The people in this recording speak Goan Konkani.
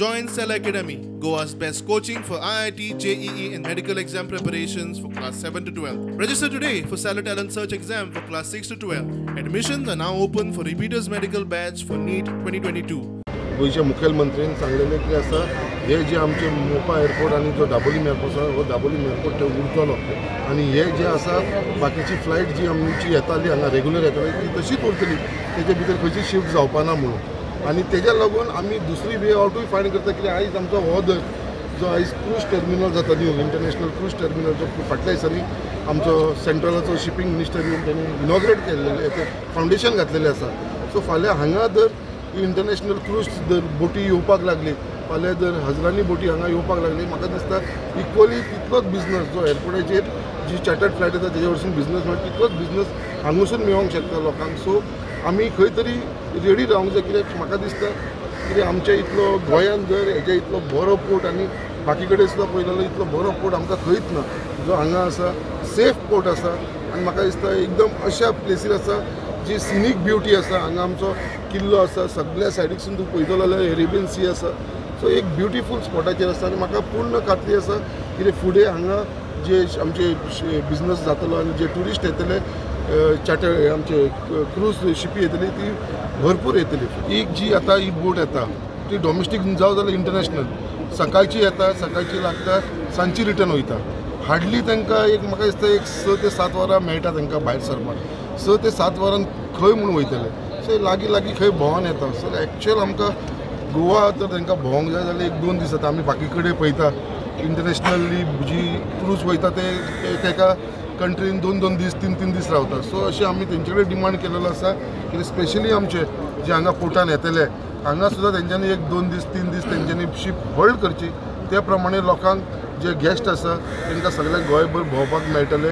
Join Cell Academy, Goa's best coaching for IIT, JEE and medical exam preparations for class 7 to 12. Register today for Stellar Talent Search exam for class 6 to 12. Admissions are now open for repeaters medical batch for NEET 2022. गोंयच्या मुखेलमंत्र्यान सांगलेलें की आसा हे जे आमचे मोपा एअरपोर्ट आनी जो दाबोलीम एअरपोर्ट आसा हो दाबोलीम एअरपोर्ट ते उरतलो आनी हे जे आसा बाकीची फ्लायट जी आमची येताली हांगा रेगुलर येताली ती तशीच उरतली, तेजे भितर खंयची शिफ्ट जावपा ना म्हणून. आनी तेज्या लागून आमी दुसरी वे आवटूय फायंड करता कित्याक आयज आमचो हो जो आयज क्रूज टर्मिनल जाता न्यू इंटरनॅशनल क्रूज टर्मिनल जो फाटल्या दिसांनी आमचो सेंट्रलाचो शिपींग मिनिस्टर येवन तेणी इनॉग्रेट केल्लें, तें फावंडेशन घातलेलें आसा. सो फाल्यां हांगा जर इंटरनॅशनल क्रूज जर बोटी येवपाक लागली, फाल्यां जर हजरांनी बोटी हांगा येवपाक लागली, म्हाका दिसता इक्वली तितलोच बिजनस जो एअरपोर्टाचेर जी चार्टर्ड फ्लायट येता तेजे वरसून बिजनस मेळटा तितलोच बिजनस हांगासून मेळोंक शकता लोकांक. सो आमी खंय तरी रेडी रावंक जाय कित्याक म्हाका दिसता कित्याक आमच्या इतलो गोंयांत जर हेज्या इतलो बरो पोर्ट आनी बाकी कडेन सुद्दां पळयलो इतलो बरो पोर्ट आमकां खंयच ना जो हांगा आसा, सेफ पोर्ट आसा आनी म्हाका दिसता एकदम अशा प्लेसीर आसा जी सिनीक ब्युटी आसा. हांगा आमचो किल्लो आसा, सगळ्या सायडीकसून तूं पळयतलो जाल्यार अरेबियन सी आसा. सो एक ब्युटिफूल स्पॉटाचेर आसा आनी म्हाका पूर्ण खात्री आसा कितें फुडें हांगा जे आमचे बिजनस जातलो आनी जे ट्युरिस्ट येतले चार्टर आमचे क्रूज शिपी येतली ती भरपूर येतली. एक जी आतां ही बोट येता ती डॉमेस्टीक जावं जाल्यार इंटरनॅशनल, सकाळची येता, सकाळची लागता, सांजची रिटर्न वयता. हार्डली तांकां एक म्हाका दिसता एक 6 ते 7 वरां मेळटा तांकां भायर सरपाक. 6 ते 7 वरां खंय म्हूण वयतले, सो लागीं लागीं खंय भोंवन येता. सो एक्चुअल आमकां गोवा तर तांकां भोंवंक जाय जाल्यार 1-2 दीस जाता. आमी बाकी कडेन पळयता इंटरनॅशनली जी क्रूज वयता ते एका कंट्रीन 2-2 दीस 3-3 दीस रावता. सो अशें आमी तेंचे कडेन डिमांड केलेलो आसा की स्पेशली आमचे जे हांगा पोर्टान येतले हांगा सुद्दां तेंच्यांनी 1-2 दीस 3 दीस तेंच्यांनी शीप होल्ड करची, त्या प्रमाणे लोकांक जे गेस्ट आसा तांकां सगळ्यांक गोंयभर भोंवपाक मेळटलें.